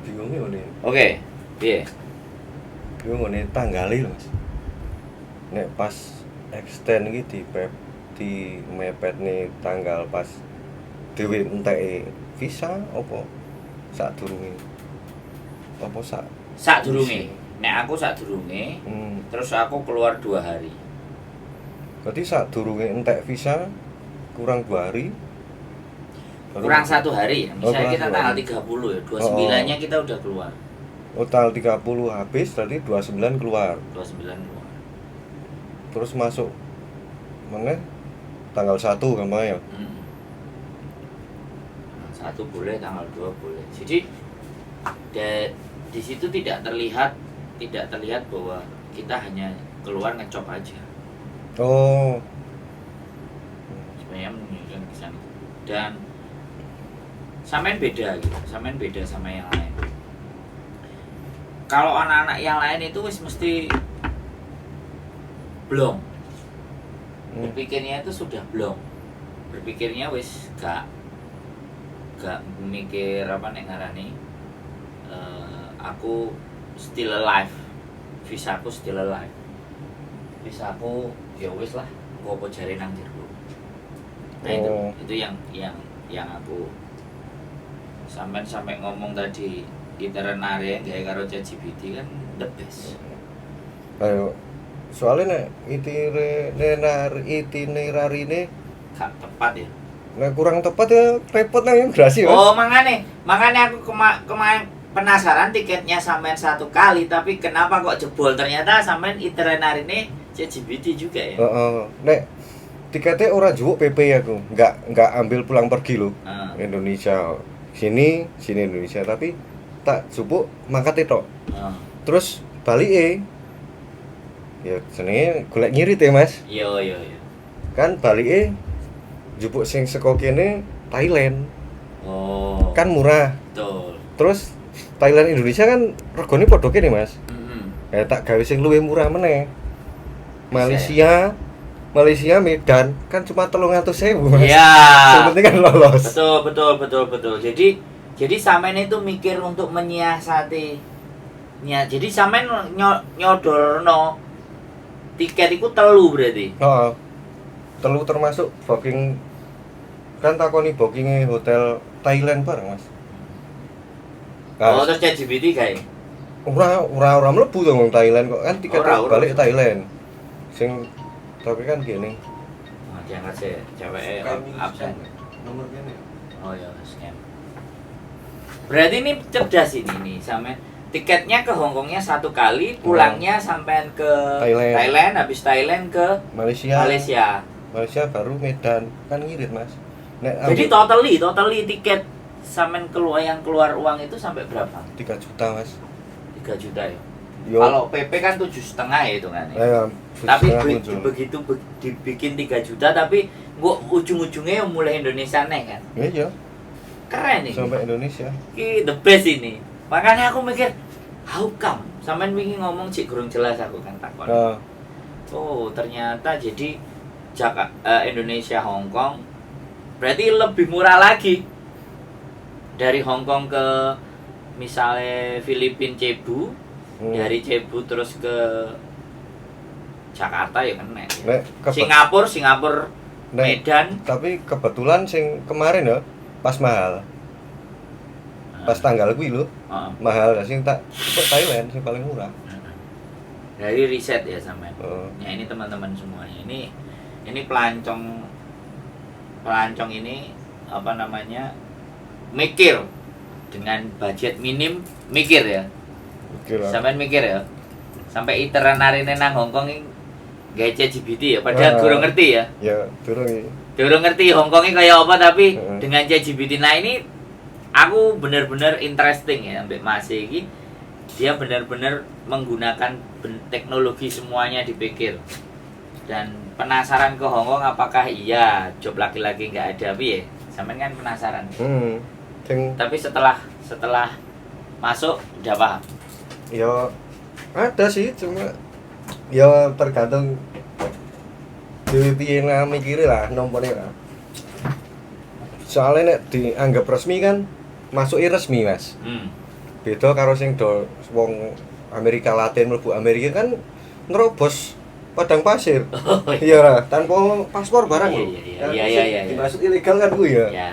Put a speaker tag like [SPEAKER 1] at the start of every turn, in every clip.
[SPEAKER 1] Bingungnya ngene.
[SPEAKER 2] Oke, piye?
[SPEAKER 1] Bingung ngene tanggale lho, Mas. Nek pas extend iki di pep di mepet nih tanggal pas dhewe enteke visa apa sadurunge? Apa sak
[SPEAKER 2] Sak durunge. Nek aku sak durunge, terus aku keluar 2 hari.
[SPEAKER 1] Berarti sadurunge entek visa kurang 2 hari baru
[SPEAKER 2] Kurang 1 hari ya.
[SPEAKER 1] Oh,
[SPEAKER 2] Misalnya
[SPEAKER 1] kurang
[SPEAKER 2] kita
[SPEAKER 1] satu
[SPEAKER 2] tanggal
[SPEAKER 1] hari.
[SPEAKER 2] 30 ya, 29-nya kita udah keluar.
[SPEAKER 1] Oh, tanggal 30 habis, berarti 29 keluar.
[SPEAKER 2] 29 keluar.
[SPEAKER 1] Terus masuk mana? Tanggal 1 gampang ya.
[SPEAKER 2] Tanggal 1 boleh, tanggal 2 boleh. Jadi di situ tidak terlihat bahwa kita hanya keluar ngecop aja.
[SPEAKER 1] Oh.
[SPEAKER 2] Sebenarnya menunjukkan kesan itu. Dan sampean beda gitu, sampean beda sama yang lain. Kalau anak-anak yang lain itu wis mesti blong. Berpikirnya itu sudah blong. Berpikirnya wis gak mikir apa nek ngarani, aku still alive, visaku still alive, visaku ya wis lah, gua apa jare nang jero. Nah, itu itu yang aku sampai sampai ngomong tadi, itinerary gawe karo ChatGPT kan the best.
[SPEAKER 1] Ayo. Soalnya nek itinerary
[SPEAKER 2] Gak tepat ya.
[SPEAKER 1] Nek kurang tepat ya repot nang imigrasi, Mas.
[SPEAKER 2] Oh, makanya makanya aku kemarin penasaran tiketnya sampean satu kali, tapi kenapa kok jebol? Ternyata sampean itinerary ini ChatGPT juga ya.
[SPEAKER 1] Heeh. Nek tiketnya ora njupuk PP aku, nggak ambil pulang pergi loh. Indonesia sini, sini Indonesia, tapi tak jupuk mangkat tok. Terus balike ya jenenge golek ngirit ya, Mas.
[SPEAKER 2] Iya.
[SPEAKER 1] Kan balike jupuk sing saka kene Thailand.
[SPEAKER 2] Oh.
[SPEAKER 1] Kan murah.
[SPEAKER 2] Betul.
[SPEAKER 1] Terus Thailand Indonesia kan regane padha kene, Mas. Eh, tak gawe sing luwih murah meneh. Malaysia Malaysia Medan kan cuma 300.000, Mas. Yang penting kan lolos.
[SPEAKER 2] Betul, betul, betul, betul. Jadi sampean itu mikir untuk menyiasati. Ya, jadi sampean nyodorno tiket itu telu berarti.
[SPEAKER 1] Heeh. Telu termasuk booking kan, takoni bookingnya hotel Thailand bareng, Mas. Nah,
[SPEAKER 2] Oh, terus ChatGPT kayak.
[SPEAKER 1] Ora ora ora mlebu to wong Thailand kok kan tiket
[SPEAKER 2] Ora, ora.
[SPEAKER 1] balik Thailand. Sing tapi kan gini.
[SPEAKER 2] Oh, diangkat sih, cewek absen.
[SPEAKER 1] Nomor kene.
[SPEAKER 2] Oh ya, scam. Berarti ini cerdas ini nih, sampai tiketnya ke Hongkongnya satu kali, pulangnya sampai ke
[SPEAKER 1] Thailand.
[SPEAKER 2] Thailand, habis Thailand ke
[SPEAKER 1] Malaysia.
[SPEAKER 2] Malaysia.
[SPEAKER 1] Malaysia baru Medan kan ngirit, Mas. Nek
[SPEAKER 2] Jadi
[SPEAKER 1] ambil
[SPEAKER 2] totally, totally tiket sampean keluar yang keluar uang itu sampai berapa?
[SPEAKER 1] 3 juta, Mas.
[SPEAKER 2] 3 juta ya.
[SPEAKER 1] Yo.
[SPEAKER 2] Kalau PP kan 7,5 ya hitungannya.
[SPEAKER 1] Eh,
[SPEAKER 2] Tapi
[SPEAKER 1] setengah
[SPEAKER 2] duit
[SPEAKER 1] muncul.
[SPEAKER 2] begitu dibikin 3 juta, tapi gua ujung-ujungnya yang mulai Indonesia nih kan.
[SPEAKER 1] Iya,
[SPEAKER 2] Keren ini.
[SPEAKER 1] sampai Indonesia.
[SPEAKER 2] Ini the best ini. Makanya aku mikir, how come? Sampean wingi ngomong cik kurang jelas aku kan takon.
[SPEAKER 1] Nah,
[SPEAKER 2] Oh, ternyata jadi Indonesia Hong Kong berarti lebih murah lagi dari Hong Kong ke misalnya Filipina Cebu, dari Cebu terus ke Jakarta ya kena. Ya.
[SPEAKER 1] Nek
[SPEAKER 2] Singapura, Singapura,
[SPEAKER 1] nek,
[SPEAKER 2] Medan.
[SPEAKER 1] Tapi kebetulan sing kemarin ya pas mahal. Pas tanggal kuwi lho, mahal. Lah sing tak cepet Thailand sing paling murah.
[SPEAKER 2] Dari riset ya sampean.
[SPEAKER 1] Heeh.
[SPEAKER 2] Ya, ini teman-teman semuanya. Ini pelancong pelancong ini apa namanya, mikir dengan budget minim, mikir ya.
[SPEAKER 1] Oke lah.
[SPEAKER 2] Sampean mikir ya. Sampai itinerary nang Hongkong ini gawe ChatGPT ya, padahal durung ngerti ya.
[SPEAKER 1] Ya, durung iki.
[SPEAKER 2] Durung ngerti Hongkong ini kayak apa, tapi dengan ChatGPT. Nah, ini aku bener-bener interesting ya ambek Mas iki. Dia bener-bener menggunakan teknologi semuanya dipikir. Dan penasaran ke Hongkong apakah iya job laki-laki nggak ada piye? Sampean kan penasaran.
[SPEAKER 1] Sing
[SPEAKER 2] Tapi setelah setelah masuk udah paham.
[SPEAKER 1] Ya ada sih, cuma ya tergantung Dhewe piye lah mikire lah nompone lah. Soalnya nek dianggap resmi kan masuki resmi, Mas. Beda karo sing do wong Amerika Latin mlebu Amerika kan nerobos padang pasir.
[SPEAKER 2] Oh,
[SPEAKER 1] iya lah, tanpa paspor barang lho.
[SPEAKER 2] Iya.
[SPEAKER 1] Dimasuk ilegal kan kuwi ya.
[SPEAKER 2] Ya.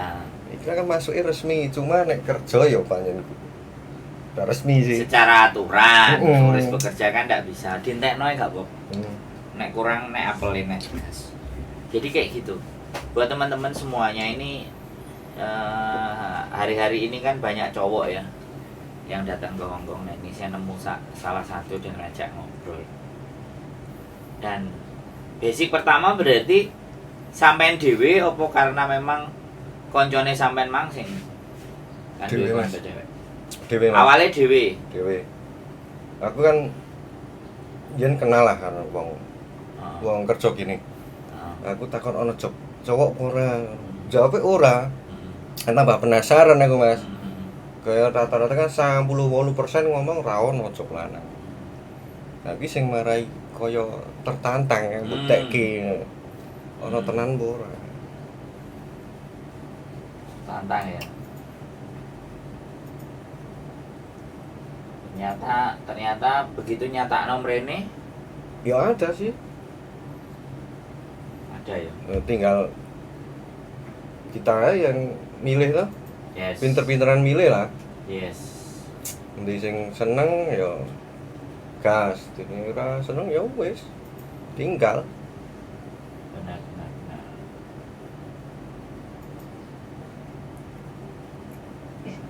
[SPEAKER 1] Iki kan masuke resmi, cuma nek kerja ya pancen gak resmi sih.
[SPEAKER 2] Secara aturan, turis bekerja kan ndak bisa dientekno gak, Bob. Nek kurang nek apelin nek gas. Jadi kayak gitu. Buat teman-teman semuanya ini hari-hari ini kan banyak cowok ya yang datang ke Hong Kong. Nah, ini saya nemu salah satu dan ngajak ngobrol. Dan basic pertama berarti sampean dhewe apa karena memang koncone sampean mang sing kan
[SPEAKER 1] dhewe,
[SPEAKER 2] duwe
[SPEAKER 1] Mas.
[SPEAKER 2] kanca cewek.
[SPEAKER 1] Dhewe, Mas.
[SPEAKER 2] Awalnya dhewe.
[SPEAKER 1] Dhewe. Aku kan yen kenal lah karo wong wong kerja gini. Aku takon ono job cowok apa ora? Jawabe ora. Kan tambah penasaran aku, Mas. Kayak rata-rata kan 98% ngomong ra ono job lanang. Lah iki sing marai kaya tertantang yang buktekke. Ono tenan apa ora?
[SPEAKER 2] Tantang ya. Ternyata begitu nyata nomrene
[SPEAKER 1] ya ada sih.
[SPEAKER 2] Ada ya.
[SPEAKER 1] Tinggal kita yang milih lah.
[SPEAKER 2] Yes.
[SPEAKER 1] Pinter-pinteran milih lah.
[SPEAKER 2] Yes.
[SPEAKER 1] Nanti sing seneng ya gas, dene ora seneng ya wis. Tinggal.
[SPEAKER 2] Benar.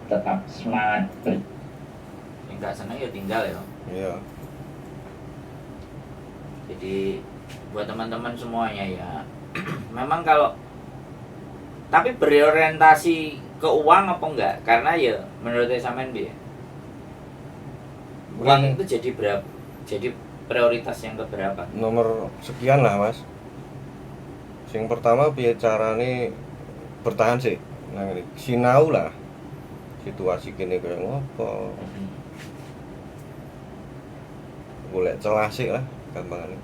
[SPEAKER 2] Tetap semangat. Yang nggak seneng ya tinggal ya.
[SPEAKER 1] Iya.
[SPEAKER 2] Jadi buat teman-teman semuanya ya, memang kalau tapi berorientasi ke uang apa enggak? Karena ya menurut sampean piye? Uang itu jadi berapa? Jadi prioritas yang keberapa?
[SPEAKER 1] Nomor sekian lah, Mas. Sing pertama piye carane bertahan sih. Nah, sinau lah. Situasi kene kaya ngopo. Golek celah sih lah gampangane.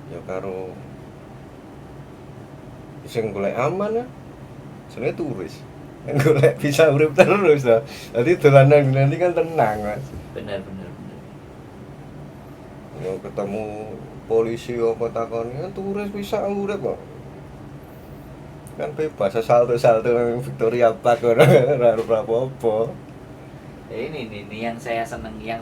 [SPEAKER 1] Ya karo sing golek aman ya. Jenenge turis. Golek bisa urip terus lah. Dadi dolanan nanti kan tenang, Mas.
[SPEAKER 2] Benar.
[SPEAKER 1] Ya ketemu polisi apa takon, kan turis bisa urip kok. Kan bebas salto-salto nang Victoria Park ora apa-apa.
[SPEAKER 2] Ini yang saya seneng, ya.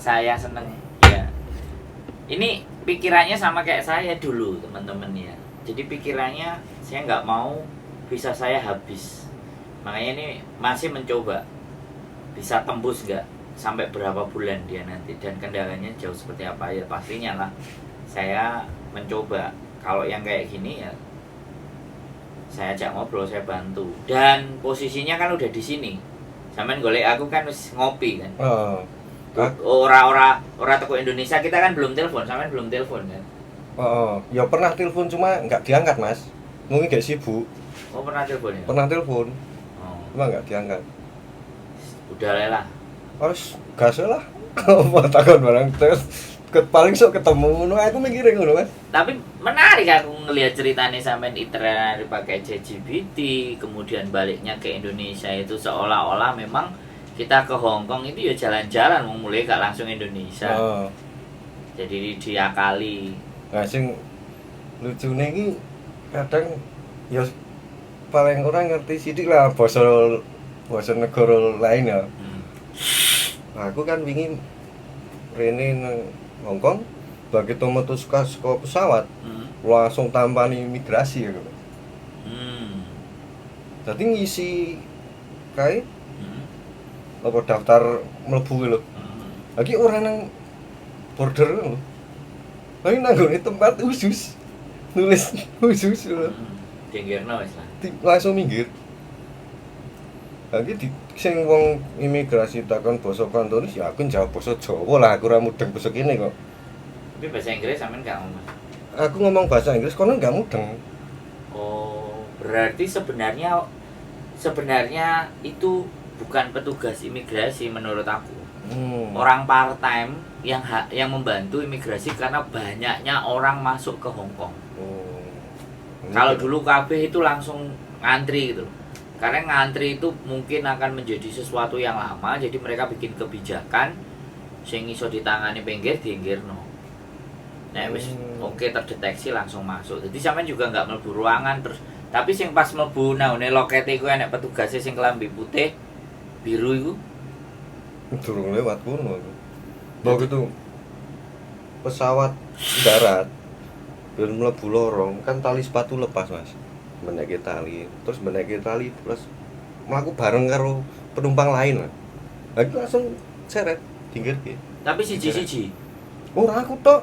[SPEAKER 2] Ini pikirannya sama kayak saya dulu, teman-teman ya. Jadi pikirannya saya nggak mau visa saya habis. Makanya ini masih mencoba bisa tembus nggak sampai berapa bulan dia nanti dan kendalanya jauh seperti apa ya pastinya lah. Saya mencoba kalau yang kayak gini ya saya ajak ngobrol, saya bantu. Dan posisinya kan udah di sini. Sampean golek aku kan wis ngopi kan. Ora teko Indonesia kita kan belum telepon, sampean belum telepon kan.
[SPEAKER 1] Ya pernah telepon cuma nggak diangkat, Mas. Mungkin gak sibuk.
[SPEAKER 2] Oh, pernah telepon ya?
[SPEAKER 1] Pernah telepon. Cuma nggak diangkat.
[SPEAKER 2] Udah lah.
[SPEAKER 1] Harus gas lah. Apa takon barang terus paling sok ketemu ngono aku mikire ngono, Mas.
[SPEAKER 2] Tapi menarik aku ngelihat ceritanya sampean itinerary pakai ChatGPT, kemudian baliknya ke Indonesia itu seolah-olah memang kita ke Hong Kong itu ya jalan-jalan, mau mulai gak langsung Indonesia. Jadi diakali.
[SPEAKER 1] Nah, sing lucune iki kadang ya paling orang ngerti sithik lah basa negara lain ya. Nah, aku kan wingi rene nang Hong Kong, begitu metu saka pesawat, langsung tampani imigrasi ya. Jadi ngisi kae apa daftar mlebu lho. Lagi ora nang border lho. Lagi nang nggone tempat khusus. Nulis khusus lho.
[SPEAKER 2] Dinggerno wis lah.
[SPEAKER 1] Langsung minggir. Lagi di sing wong imigrasi takon basa Kantonis ya aku jawab basa Jawa lah, aku ora mudeng basa kene kok.
[SPEAKER 2] Tapi bahasa Inggris sampean gak ngomong.
[SPEAKER 1] Aku ngomong bahasa Inggris kono gak mudeng.
[SPEAKER 2] Oh, berarti sebenarnya itu bukan petugas imigrasi menurut aku. Orang part time yang membantu imigrasi karena banyaknya orang masuk ke Hong Kong. Kalau dulu kabeh itu langsung ngantri gitu loh. Karena ngantri itu mungkin akan menjadi sesuatu yang lama, jadi mereka bikin kebijakan sing iso ditangani pinggir diinggirno. Nek wis oke terdeteksi langsung masuk. Jadi sampean juga nggak mlebu ruangan terus, tapi sing pas mlebu nang loket iku enek petugasnya sing kelambi putih biru iku.
[SPEAKER 1] Durung lewat kono. Begitu pesawat darat ben mlebu lorong kan tali sepatu lepas, Mas. Meneki tali, terus meneki tali plus mlaku bareng karo penumpang lain. Lah itu langsung seret dinggirke.
[SPEAKER 2] Tapi siji-siji.
[SPEAKER 1] Ora aku tok.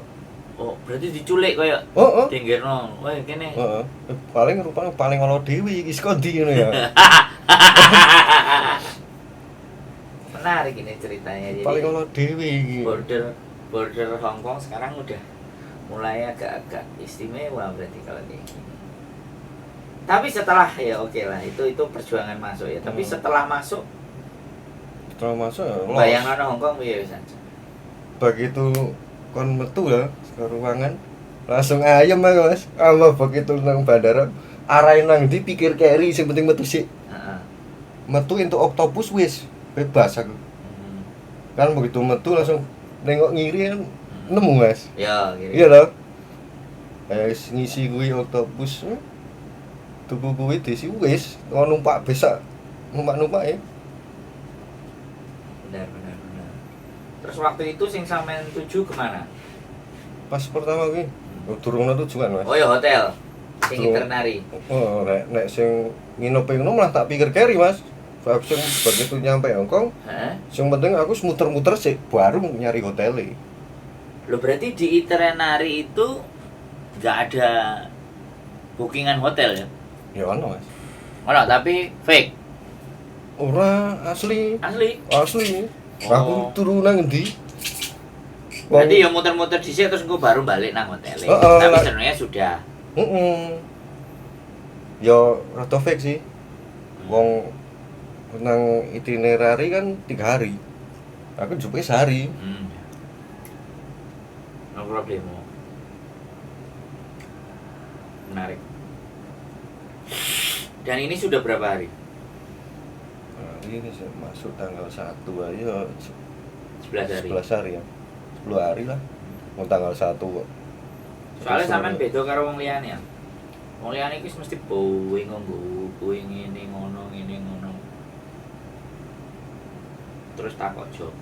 [SPEAKER 2] Oh, berarti diculik koyo
[SPEAKER 1] heeh.
[SPEAKER 2] Dinggirno. Wah, kene.
[SPEAKER 1] Heeh. Paling rupane paling ala dhewe iki saka ndi ngono ya.
[SPEAKER 2] Menarik ini ceritanya. Jadi
[SPEAKER 1] paling ala dhewe iki.
[SPEAKER 2] Border Hong Kong sekarang udah mulai agak-agak istimewa berarti kalau kayak gini. Tapi setelah ya oke lah, itu perjuangan masuk ya. Tapi setelah masuk
[SPEAKER 1] ya
[SPEAKER 2] bayangan Hong Kong piye wis.
[SPEAKER 1] Begitu kon metu ya ke ruangan langsung ayem aku, Mas. Ama begitu nang bandara arahin nang ndi pikir keri sing penting metu sik.
[SPEAKER 2] Heeh.
[SPEAKER 1] Metu entuk oktopus wis bebas aku. Kan begitu metu langsung nengok ngiri kan nemu, Mas.
[SPEAKER 2] Ya, kiri.
[SPEAKER 1] Iya lho. Wis ngisi kuwi oktopus. Tuku kuwi diisi wis, numpak besak. Numpak-numpak ya.
[SPEAKER 2] Benar. Terus waktu itu sing sampean tuju kemana?
[SPEAKER 1] Pas pertama kuwi durung ono tujuan, Mas.
[SPEAKER 2] Oh ya hotel. Sing itinerary.
[SPEAKER 1] Oh, nek sing nginep ngono malah tak pikir keri, Mas. Sebab sing begitu nyampe Hong Kong,
[SPEAKER 2] heeh.
[SPEAKER 1] Sing penting aku muter-muter sih baru nyari hotele.
[SPEAKER 2] Loh, berarti di itinerary itu nggak ada bookingan hotel ya?
[SPEAKER 1] Ya ono, Mas.
[SPEAKER 2] Ono, tapi fake.
[SPEAKER 1] Ora, asli.
[SPEAKER 2] Asli.
[SPEAKER 1] Asli.
[SPEAKER 2] Oh.
[SPEAKER 1] Aku turu nang endi?
[SPEAKER 2] Berarti ya muter-muter dhisik terus engko baru balik nang hotel. Tapi sebenarnya sudah.
[SPEAKER 1] Heeh. Ya rada fake sih. Wong nang itinerary kan 3 hari. Aku njupuk sehari.
[SPEAKER 2] No problemo. Menarik. Dan ini sudah berapa hari?
[SPEAKER 1] Nah, ini masuk tanggal 1 aja
[SPEAKER 2] 11 hari.
[SPEAKER 1] 11 hari ya. 10 hari lah. Mau tanggal 1 kok.
[SPEAKER 2] Soalnya sampean beda karo wong liyane ya. Wong liyane iki mesti boeing nganggo kuwi ngene ngono ngene ngono. Terus takok job.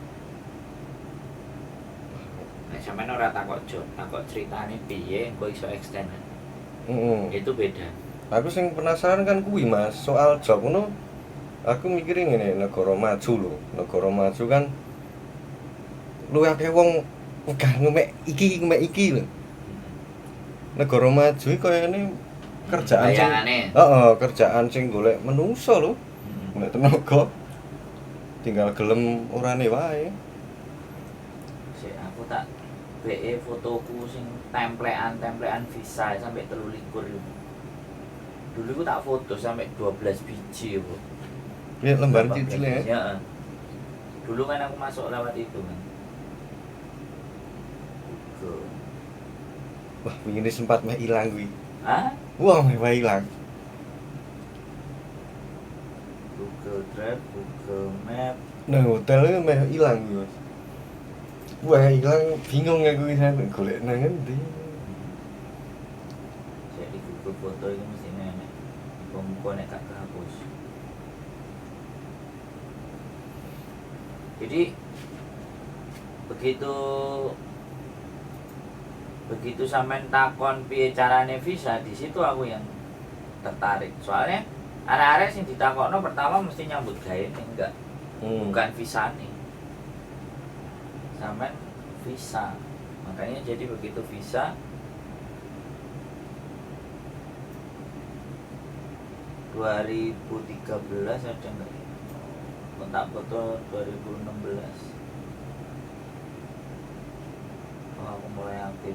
[SPEAKER 2] Nek sampean ora takok job, takok ceritane piye engko iso extend.
[SPEAKER 1] Heeh.
[SPEAKER 2] Itu beda.
[SPEAKER 1] Aku sing penasaran kan kuwi, Mas, soal job ngono. Aku mikirin ngene, negara maju lho. Negara maju kan luwih akeh wong wegah ngemek iki lho. Negara maju iki kayane kerjaan sing heeh, kerjaan sing golek menungso lho. Golek tenaga. Tinggal gelem orane wae.
[SPEAKER 2] Sik aku tak BE fotoku sing templean-templean visa sampai 23 iku. Dulu aku tak foto sampai 12 biji, Bu.
[SPEAKER 1] Ya lembar kecil ya.
[SPEAKER 2] Heeh. Dulu kan aku masuk lewat itu kan. Google.
[SPEAKER 1] Wah, wingi sempat meh ilang kuwi.
[SPEAKER 2] Hah?
[SPEAKER 1] Wah, meh ilang.
[SPEAKER 2] Google Drive, Google Map.
[SPEAKER 1] Nang hotel itu meh ilang kuwi, Mas. Wah, ilang bingung aku iki sampe golek nang endi.
[SPEAKER 2] Jadi Google Foto itu mesti enek. Muga-muga nek gak kehapus. Jadi begitu sampean takon piye carane visa, di situ aku yang tertarik. Soalnya arek-arek sing ditakokno pertama mesti nyambut gawe enggak. Bukan visane. Sampean visa. Makanya jadi begitu visa 2013 ada enggak ya? Kontak foto 2016. Oh, aku mulai aktif.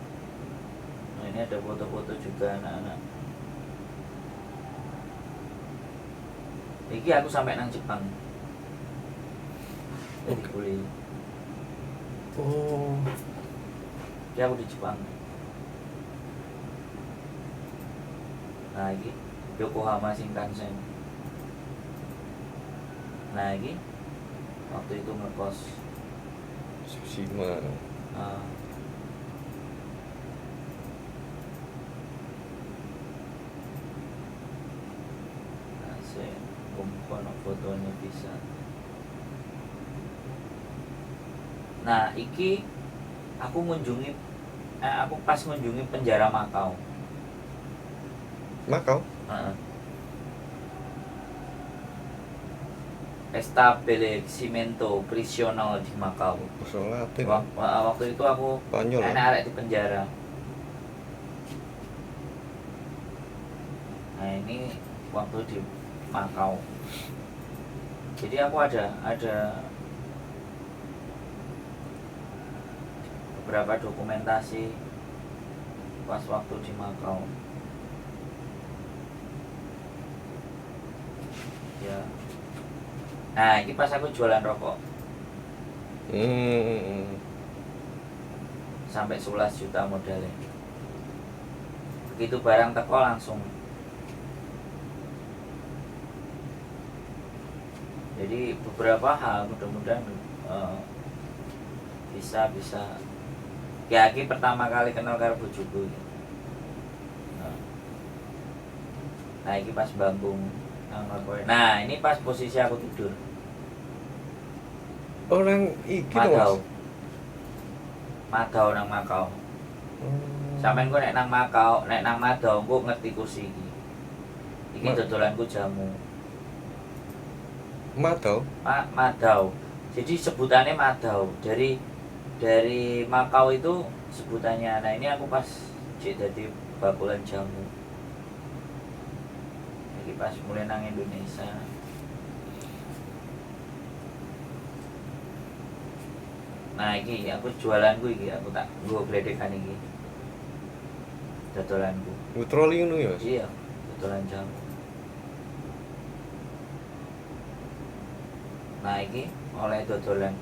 [SPEAKER 2] Nah, ini ada foto-foto juga anak-anak. Iki aku sampai nang Jepang. Jadi kuliah.
[SPEAKER 1] Oh.
[SPEAKER 2] Ya aku di Jepang. Nah, Nah, iki Yokohama Shinkansen. Nah, iki waktu itu ngekos.
[SPEAKER 1] Tsushima.
[SPEAKER 2] Nah, sik kono fotonya bisa. Nah, iki aku ngunjungi aku pas ngunjungi penjara Makau.
[SPEAKER 1] Makau?
[SPEAKER 2] Heeh. Establecimento Prisional di Makau.
[SPEAKER 1] Bahasa Latin.
[SPEAKER 2] Waktu itu aku
[SPEAKER 1] Spanyol.
[SPEAKER 2] enak arek di penjara. Nah, ini waktu di Makau. Jadi aku ada beberapa dokumentasi pas waktu di Makau. Ya. Nah, ini pas aku jualan rokok. Sampai 11 juta modalnya. Begitu barang teko langsung. Jadi beberapa hal mudah-mudahan bisa. Ya, ini pertama kali kenal karo bojoku. Nah, ini pas bambung. Nah, ini pas posisi aku tidur.
[SPEAKER 1] Orang iki
[SPEAKER 2] Makau. Makau nang Makau. Sampeyan ku nek nang Makau, nek nang Madau ku ngerti kursi iki. Iki dodolanku jamu.
[SPEAKER 1] Madau?
[SPEAKER 2] Madau. Jadi sebutannya Madau. Dari Makau itu sebutannya. Nah, ini aku pas cek dadi bakulan jamu. Iki pas mulai nang Indonesia. Nah, iki aku jualanku iki, aku tak nggo gledekan iki. Dodolanku.
[SPEAKER 1] Troli ngono ya, Mas?
[SPEAKER 2] Iya, dodolan jamu. Nah, iki oleh dodolan.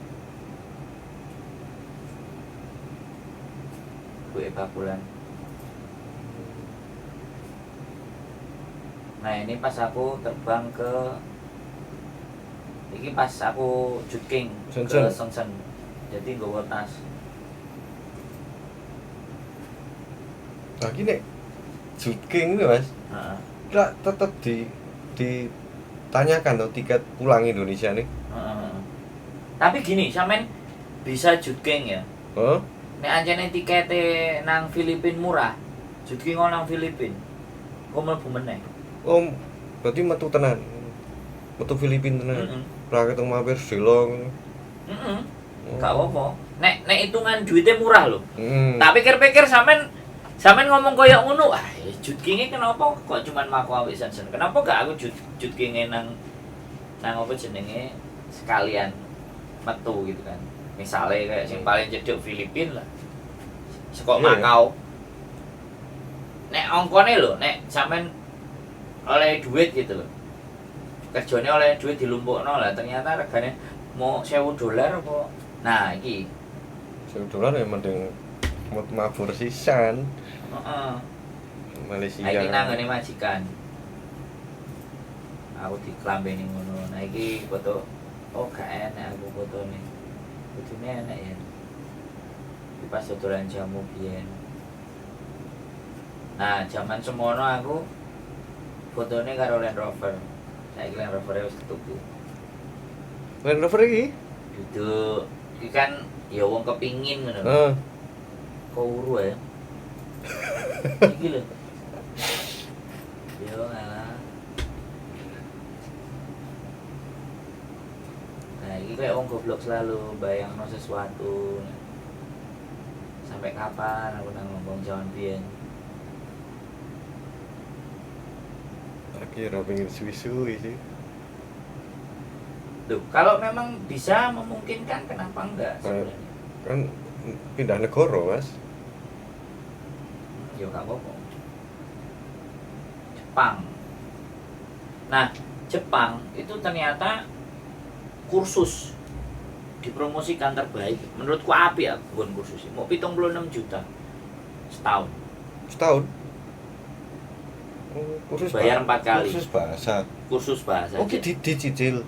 [SPEAKER 2] Kuwe bakulan. Nah, ini pas aku terbang ke iki pas aku jutking ke Shenzhen. Jadi nggawa tas.
[SPEAKER 1] Nah, iki nek jutking lho, Mas.
[SPEAKER 2] Heeh.
[SPEAKER 1] Lah tetep ditanyakan to tiket pulang Indonesia nih.
[SPEAKER 2] Heeh. Tapi gini, sampean bisa jutking ya.
[SPEAKER 1] Heeh.
[SPEAKER 2] Nek ancene tikete nang Filipina murah, jutking nang Filipina. Kok mlebu meneh.
[SPEAKER 1] Oh, berarti metu tenan. Metu Filipina tenan. Ora ketemu mampir Shillong.
[SPEAKER 2] Heeh. Gak apa-apa. Nek hitungan duitnya murah lho. Tak pikir-pikir sampean ngomong koyo ngono, ah jutkinge kenapa kok cuman Makau ambek Shenzhen? Kenapa gak aku jutkinge nang apa jenenge sekalian metu gitu kan. Misalnya kayak sing paling cedek Filipina lah. Saka Makau. Nek ongkone lho, nek sampean oleh duit gitu loh, kerjanya oleh duit dilumpukno lah, ternyata regane mau $1,000 apa. Nah iki
[SPEAKER 1] $1,000 ya mending mabur sisan.
[SPEAKER 2] Heeh.
[SPEAKER 1] Malaysia.
[SPEAKER 2] Nah, iki nang ngene majikan. Aku diklambeni ngono. Nah iki foto, oh gak enak aku fotone. Kudune enak ya. Iki pas dodolan jamu biyen. Nah, jaman semono aku fotone karo Land Rover. Saiki Land Rover wis ketuku.
[SPEAKER 1] Land Rover iki?
[SPEAKER 2] Duduk. Iki kan ya wong kepingin ngono.
[SPEAKER 1] Heeh.
[SPEAKER 2] Kok uru ya? Iki lho. Yo ngalah. Nah, iki kayak wong goblok selalu bayangno sesuatu. Sampai kapan aku nang ngomong jaman biyen?
[SPEAKER 1] Aku ora pengen suwi-suwi sih.
[SPEAKER 2] Tuh, kalau memang bisa memungkinkan kenapa enggak sebenarnya?
[SPEAKER 1] Kan pindah negara, Mas.
[SPEAKER 2] Ya gak apa-apa. Jepang. Nah, Jepang itu ternyata kursus dipromosikan terbaik. Menurutku apik ya nggon kursus. Mau 76 juta setahun.
[SPEAKER 1] Setahun? Oh, kursus
[SPEAKER 2] Bayar 4 kali.
[SPEAKER 1] Kursus bahasa.
[SPEAKER 2] Kursus bahasa.
[SPEAKER 1] Oke, dicicil.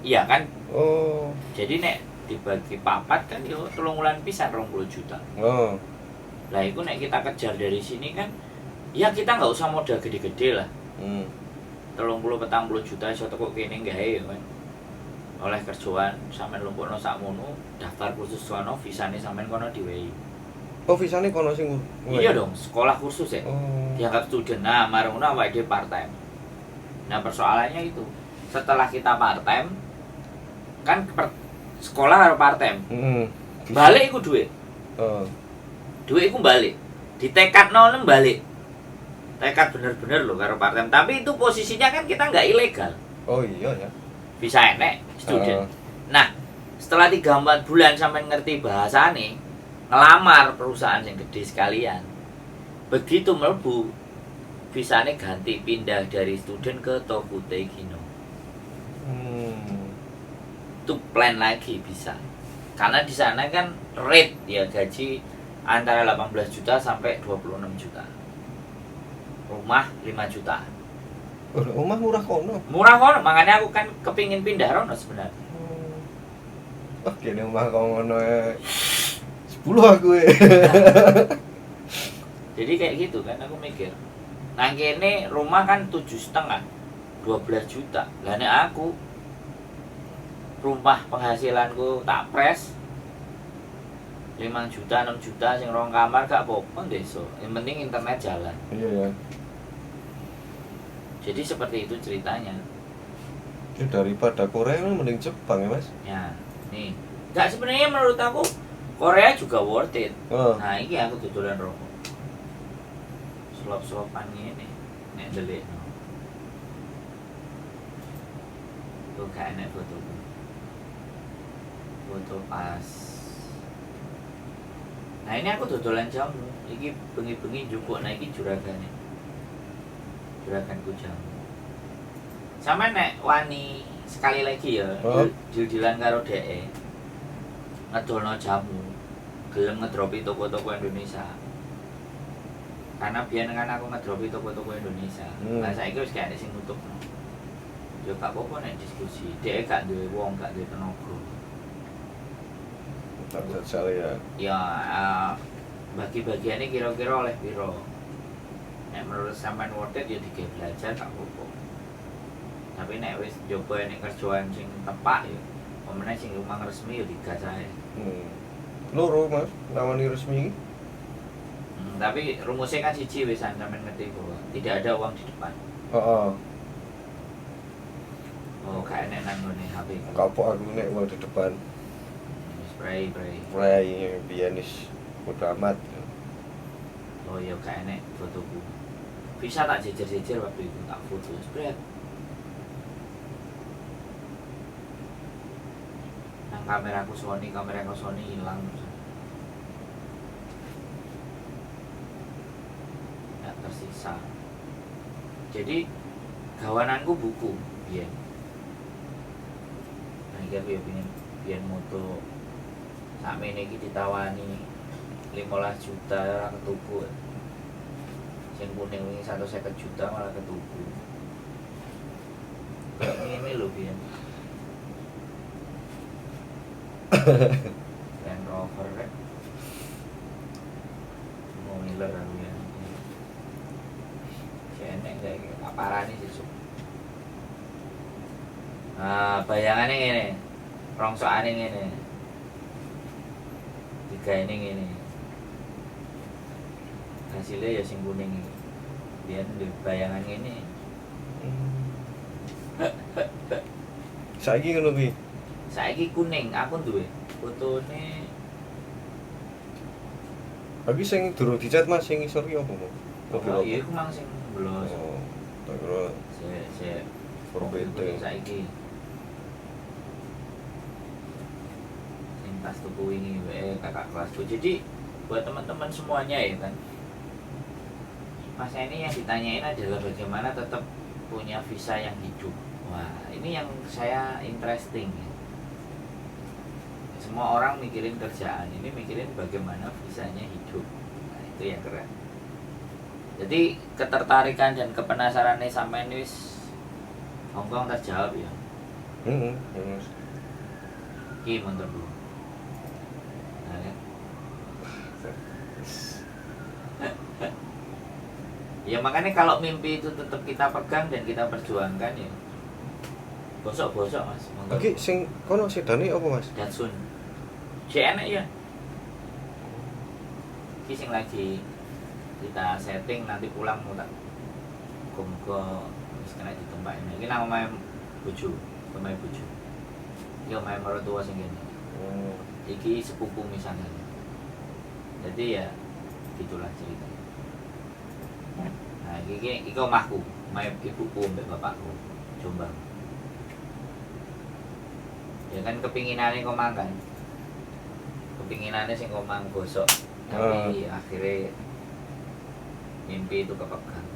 [SPEAKER 2] Iya kan?
[SPEAKER 1] Oh.
[SPEAKER 2] Jadi nek dibagi papat kan yo 3 wulan pisan 20 juta.
[SPEAKER 1] Oh.
[SPEAKER 2] Lah iku nek kita kejar dari sini kan ya kita nggak usah modal gede-gede lah. 30-40 juta iso teko kene gawe ya kan. Oleh kerjaan sampean lumpukno sakmono, daftar kursus sono, visane sampean kono diwehi.
[SPEAKER 1] Oh, visane kono sing
[SPEAKER 2] Iya dong, sekolah kursus ya.
[SPEAKER 1] Oh.
[SPEAKER 2] Dianggap student. Nah, marang ngono awake dhewe part time. Nah, persoalannya itu, setelah kita part time kan sekolah karo part time. Balik iku duit. Duit iku balik. Ditekadno ngono balik. Tekad bener-bener loh karo part time. Tapi itu posisinya kan kita nggak ilegal.
[SPEAKER 1] Oh iya ya.
[SPEAKER 2] Bisa enek student. Nah, setelah 3-4 bulan sampai ngerti bahasane, ngelamar perusahaan yang gede sekalian. Begitu mlebu, visane ganti pindah dari student ke Tokutei Ginou. Itu plan lagi bisa. Karena di sana kan rate ya gaji antara 18 juta sampai 26 juta. Rumah 5 juta.
[SPEAKER 1] Oh, rumah murah kono.
[SPEAKER 2] Murah kono, makanya aku kan kepingin pindah rono sebenarnya.
[SPEAKER 1] Wah, kene omah kok ngono 10 aku.
[SPEAKER 2] Nah, jadi kayak gitu kan aku mikir. Nang kene rumah kan 7,5, 12 juta. Lah nek aku rumah penghasilanku tak pres 5 juta, 6 juta sing rong kamar gak apa-apa desa. Yang penting internet jalan.
[SPEAKER 1] Iya ya.
[SPEAKER 2] Jadi seperti itu ceritanya.
[SPEAKER 1] Ya, daripada Korea mending Jepang ya, Mas.
[SPEAKER 2] Ya, nih. Enggak, sebenarnya menurut aku Korea juga worth it.
[SPEAKER 1] Oh.
[SPEAKER 2] Nah, ini aku dodolan rokok. Selop-selopan ngene nek ndelikno. Tuh gak enek fotoku. Foto pas. Nah, ini aku dodolan jamu. Iki bengi-bengi njupuk, nah iki juragane. Juraganku jamu. Sama nek wani sekali lagi ya, deal-dealan karo dheke. Ngedolno jamu, gelem ngedropi toko-toko Indonesia. Karena biyen kan aku ngedropi toko-toko Indonesia. Lah saiki wis gak ada sing nutupno. Ya gak apa-apa nek diskusi. Dheke gak duwe wong, gak duwe tenaga.
[SPEAKER 1] Tak jajal ya.
[SPEAKER 2] Ya, bagi-bagiannya kira-kira oleh piro. Nek menurut sampean worth it ya digawe belajar gak apa-apa. Tapi nek wis njoba nek kerjaan sing tepak ya, pemene sing rumah resmi ya digas ae.
[SPEAKER 1] Loro, Mas, nawani resmi iki.
[SPEAKER 2] Tapi rumusnya kan siji wis sampean ngerti bahwa tidak ada uang di depan.
[SPEAKER 1] Heeh.
[SPEAKER 2] Oh, gak enek nang nggone HP.
[SPEAKER 1] Kapok aku nek uang di depan.
[SPEAKER 2] Spray.
[SPEAKER 1] Spray biyen wis bodo amat.
[SPEAKER 2] Oh iya gak enek fotoku. Bisa tak jejer-jejer waktu itu tak foto spread. Nang kameraku Sony, hilang. Nggak tersisa. Jadi gawananku buku biyen. Nah iki aku ya pengen biyen moto sakmene iki ditawani 15 juta ora ketuku. Sing kuning wingi 150 juta malah ketuku. Kayak ngene lho biyen. Land Rover rek. Mau ngiler aku ya. Enek gak iki tak parani sesuk. Nah, bayangane ngene. Rongsokane ngene. Digaene ngene. Hasilnya ya sing kuning iki. Biyen di bayangan ngene.
[SPEAKER 1] Saiki ngono kuwi.
[SPEAKER 2] Saiki kuning, aku duwe fotone.
[SPEAKER 1] Tapi sing durung dicat Mas sing isor ki apa, Mas?
[SPEAKER 2] Oh, iya iku mang sing blos.
[SPEAKER 1] Oh, tak kira
[SPEAKER 2] sik
[SPEAKER 1] mobil
[SPEAKER 2] saiki. Sing pas tuku wingi wae kakak kelasku. Jadi buat teman-teman semuanya ya kan. Mas ini yang ditanyain adalah bagaimana tetap punya visa yang hidup. Wah, ini yang saya interesting ya. Semua orang mikirin kerjaan, ini mikirin bagaimana visanya hidup. Nah, itu yang keren. Jadi ketertarikan dan kepenasarannya sampean wis Hongkong terjawab ya.
[SPEAKER 1] Heeh.
[SPEAKER 2] Iki motorku. Nah, kan? Ya makanya kalau mimpi itu tetap kita pegang dan kita perjuangkan ya. Bosok-bosok Mas.
[SPEAKER 1] Iki sing kono sedane apa Mas?
[SPEAKER 2] Datsun. Sik enak ya. Iki sing lagi kita setting nanti pulang mau tak muga-muga wis kena ditumpakne. Iki nang omahe bojo, omahe bojo. Iki omahe mertua sing kene.
[SPEAKER 1] Oh.
[SPEAKER 2] Iki sepupu misalnya. Jadi ya gitulah ceritanya. Nah, iki omahku, omahe ibuku mbek bapakku, Jombang. Ya kan kepinginane komang kan. Kepinginane sing komang gosok, tapi akhirnya mimpi itu kepegang.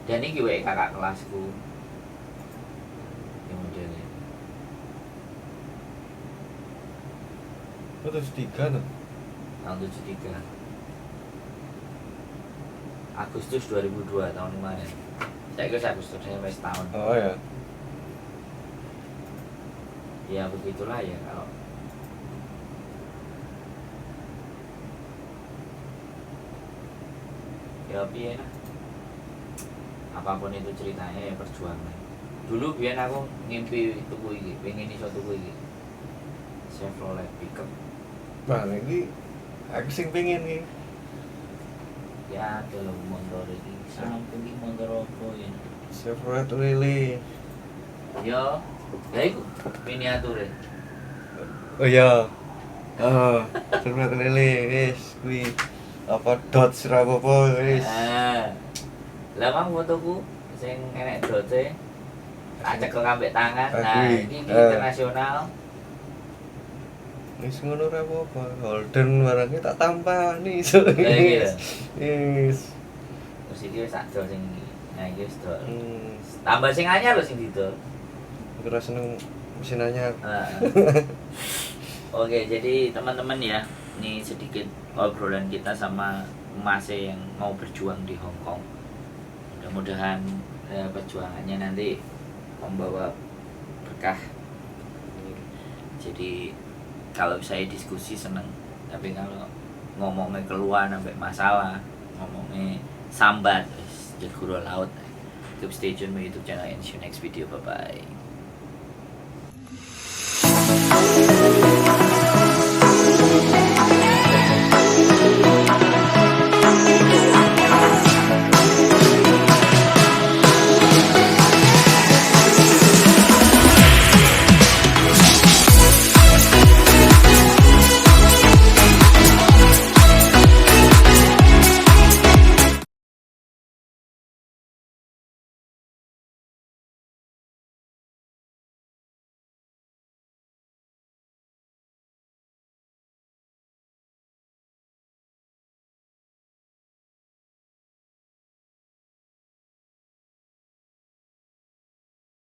[SPEAKER 2] Dan iki wae kakak kelasku. Yang modelnya.
[SPEAKER 1] Oh, 73 tuh.
[SPEAKER 2] Tahun 73. Agustus 2002 tahun kemarin. Saya kira Agustus sampai setahun.
[SPEAKER 1] Oh ya.
[SPEAKER 2] Ya begitulah ya kalau ya piye lah. Apapun itu ceritanya ya perjuangan. Dulu biyen aku ngimpi tuku iki, pengen iso tuku iki. Chevrolet pickup.
[SPEAKER 1] Nah, iki aku sing pengen iki.
[SPEAKER 2] Ya ada lho motor iki. Sampe iki motor opo ya?
[SPEAKER 1] Chevrolet Lily.
[SPEAKER 2] Ya, ya iku miniature.
[SPEAKER 1] Oh iya. Oh, Chevrolet Lily wis kuwi apa Dodge ra apa-apa wis.
[SPEAKER 2] Lah mang fotoku sing enek Dodge tak cekel ambek tangan. Nah, iki internasional.
[SPEAKER 1] Wis ngono ra apa-apa. Holden barangnya tak tampani. Wis.
[SPEAKER 2] Terus iki wis tak dol sing iki. Nah, iki wis dol. Tambah sing anyar lho sing didol.
[SPEAKER 1] Aku ora seneng mesin anyar.
[SPEAKER 2] Oke, jadi teman-teman ya, ini sedikit obrolan kita sama Mas yang mau berjuang di Hong Kong. Mudah-mudahan perjuangannya nanti membawa berkah. Jadi kalau saya diskusi seneng, tapi kalau ngomongnya keluar sampai masalah, ngomongnya sambat, jadi laut. Keep stay tune my YouTube channel and see you next video. Bye bye.